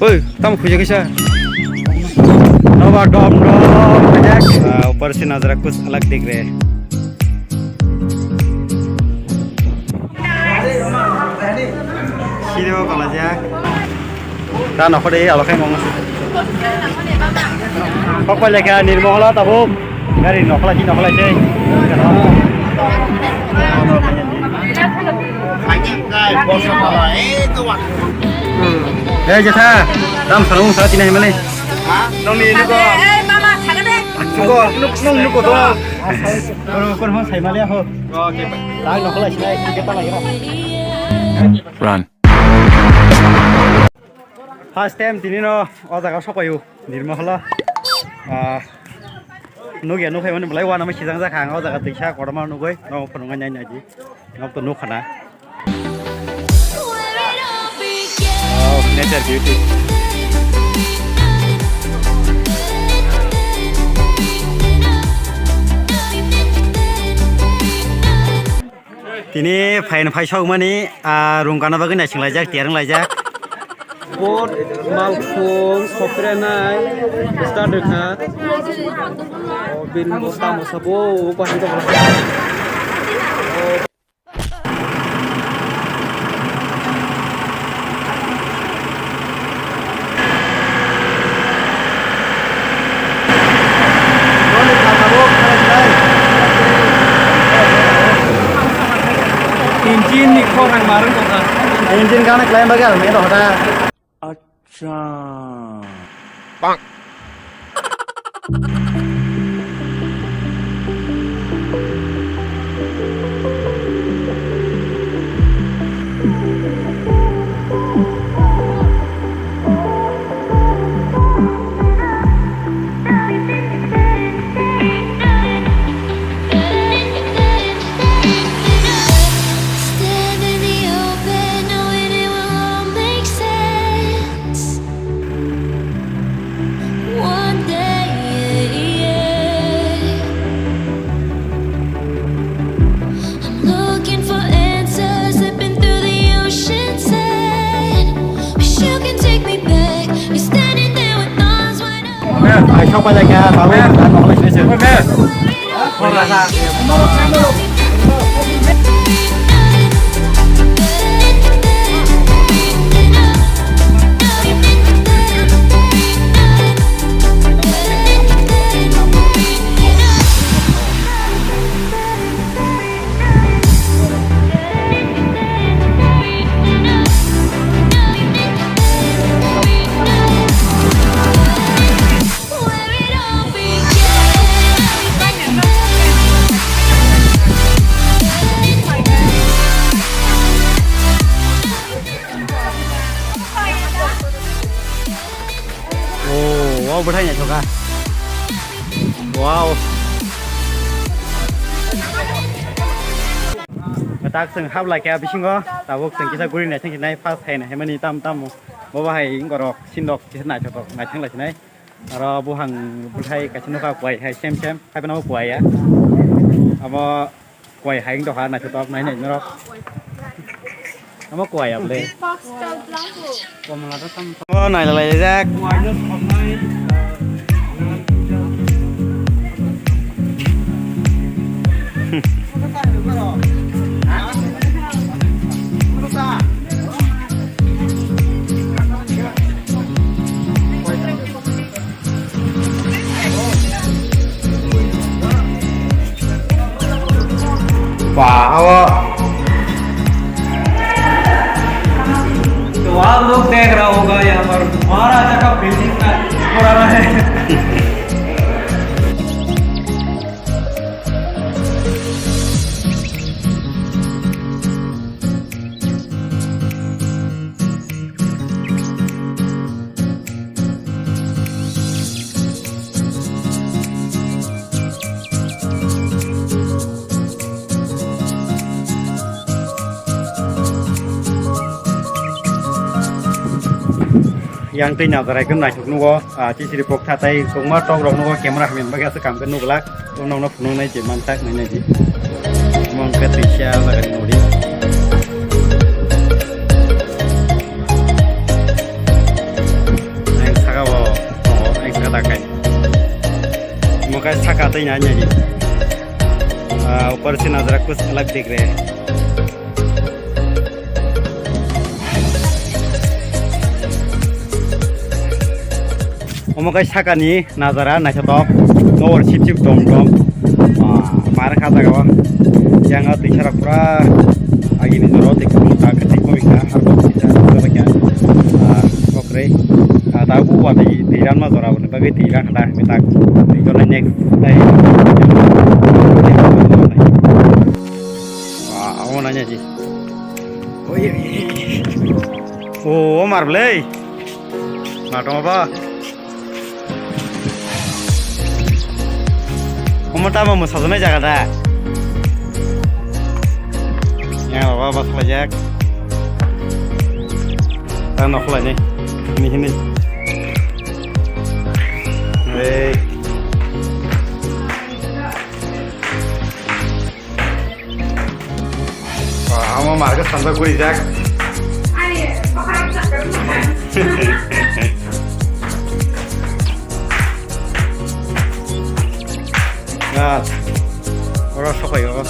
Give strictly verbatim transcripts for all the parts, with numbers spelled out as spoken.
Oi, tamo khuja kisa. Noba dom dom khuja. Ah, upar se nazara kuch alag dikh raha hai. Sini mau kalau aja. Ta nokhor de alo khai mong. Kok pai lekha Nirmoholo tabuk. Gari nokhola ki nokhola sei. Hei jetha, tam salung sa tinai male. Nongni nuko. Nuko, nuk, nung nuko to. Kono, kono sai male ho. Oke. Tang nokhola sinai, kita lagi. Run. First time tini no o jaga sopayo, Nirmoholo. Ah, nugya nukhaimani belai uanama sijang jakha ang o jaga twisa kotorma nugwi no phunuknai nai naidi. Nok to nukha na. Wow, nature beauty. Tini phaino phai sokmani, ah, rung kana bagwi naising laijak, tiyar wng laijak. Bot, malkhung, soprenai, start wngkha. O, bini bo tamo sabo, o, bahai tongkha. Engine ni khorang marung tongkha. Engine gana khlaina bagwi almani tongkha. Acha. Bang. Stand in the open, knowing it will all make sense. One day, I'm looking for answers, slipping through the ocean's edge. Wish you can take me back. You're standing there with arms wide open. Ai, sok pai lai kha, tabuk, ang nokle sini sini. Oh, wow, bwthai naithoka. Wow. Tak chwng hap lai kha bisingo, tabuk chwng kisa guri naithang sinai, first hai naimani tam tam bo bahai borok sindok kisa naithotok naithang lai sinai. Aro buhang bwthai kaisa nukha kuai hai sem sem, hai phano kuai ya. Amo kuai hai wng tongkha, naithotok nai nai norok. Amo kuai ya bwle. Amo nai lai jak. Wow. तो आप लोग देख रहा होगा यहाँ पर महाराजा का बिल्डिंग का हो रहा है। Yang twi najarai khe naithok nugo, ah, chisiri pok tha tai kwbangma tok rok nugo, camera hamya bagwi aswk kam khe nuglak. Uno uno phunuknai je mansak nai nai di. Omo hwnkhe twisa bagani nodi. Tei na nyari. Ah, ऊपर से नजारा कुछ अलग दिख रहे हैं। Omo kai sakani najara naithotok, nor sip sip dom dom. Ah, mar kha jaga o. Yang o twi sara pura agi ni jora o twi kung ta kati kung ka har bo twi sara pura kya. Ah, okre. Ah, ta bu ba twi twi ran ma jora bo ni bagwi twi ran da mi tak. Twi jora next day. Ah, amo na nya ji. Oi, oi, oi. O, o mar blei. Mar tong ba. Omo tamo mwsajaknai jaga da? Ya, baba, bas khlaijak. Ta nok khlainai. Hini, hini. Ei. Amo market samsa guri jak. Ah, oro sokai o.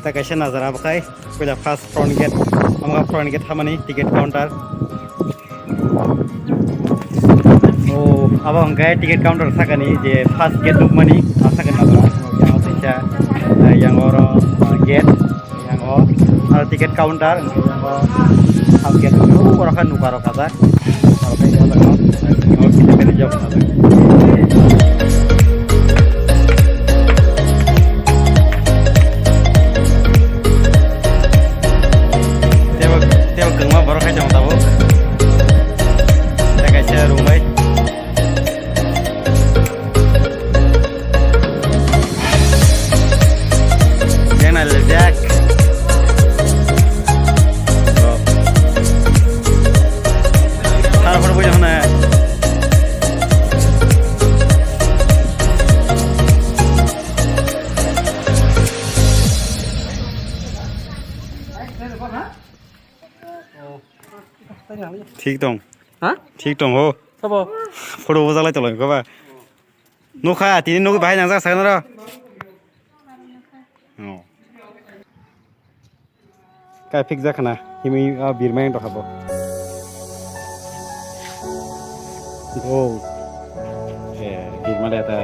Ta kaisa nazar abakai, puila first front gate, amga front gate hamani ticket counter. O, abo hwnkhe ticket counter sakani je first gate nukmani, ah, sakani abo. Yang teisa, eh, yang oro, ah, gate, yang o, ah, ticket counter, yang o, first gate, o, oro khe nukha rok kajak. Oro khe yang o, yang o, kita kani jok kajak. Tebo, tebo kwngma borok hai tong tabuk. Tei kaisa room bai. Yang na lejak. Har har bujak na. Thik tong. Ha? Thik tong ho. Sabo? Photo bo jalai tolong ko ba. Nukha, tini nukwi bahai nangjak saknaro. Oh. Kai phik jak khna, himwi, ah, birmai wng tongkha bo. Oh. Eh, birma le ta.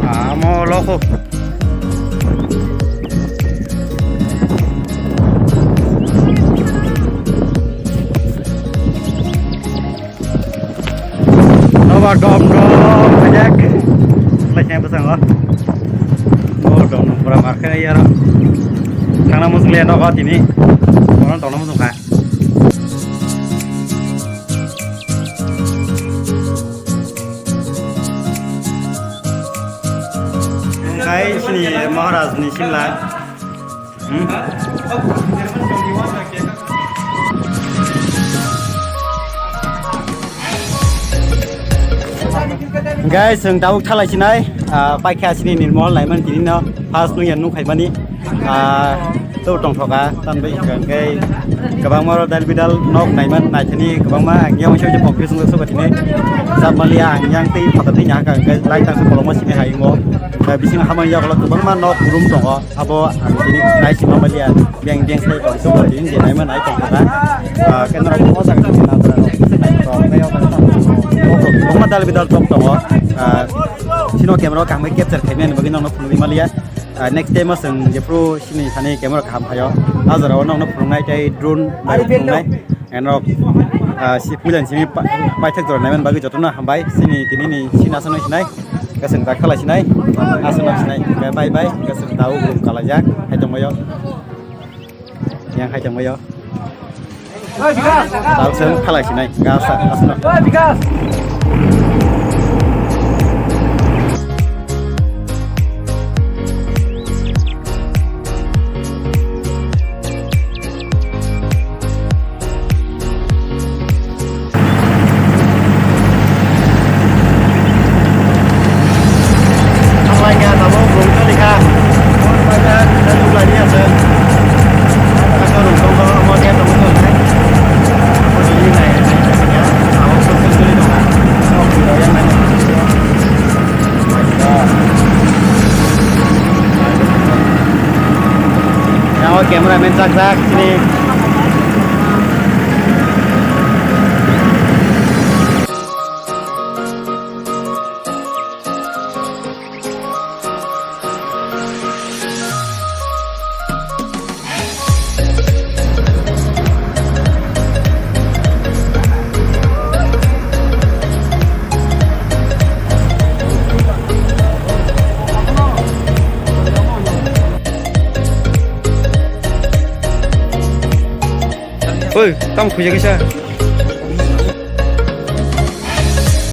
Amo loko. Nobar dom dom ajak. Lai khe bwskango. Oh, dom dom pura mar khe yaro. Thangna muchung le nogo tini. Bono dom dom muchung kha. Kai sini Maharaj ni simla. Hmm? Guys, chwng tabuk thalai sinai, ah, paikha sini Nirmol naiman tini no first nung ya nung khaimani, ah, to tong thoka, tan bai hwnkha hwnkhe kwbangma oro dal bidal nok naiman naithani kwbangma ang yang se se confuse wngkha tini, jabmaliya ang yang tei phatar tei hwnkha hwnkhe lai tang se kolokma sini hai wngo, bisingo hamani yagulo kwbangma nok room tongo. Abo ang tini nai sima maliya, beng beng sai bo suk tini je nai ma nai tong kha. Ah, kenro ko sa ka na tra no. Ko ko ma dal bidal tok tongo. Ah, sino camera kang bai capture khai men bagi nong no phunui maliya. Ah, next time asang je pro sini thani camera kaham phayo. Ajara o nong no phunai tai drone bai phunai. Enrok, ah, si pujan simi pa-, paithak jora naiman bagwi jotono hambai. Sini tini ni sini asano sinai. Kasing tak khalai sinai. Asano sinai. Bye bye. Kasing tau belum kalajak. Hai tongmayo. Yang hai tongmayo. Tau seng khalai sinai. Gasa asano. Cameraman jak jak sini. Oi, tamo khuja kaisa.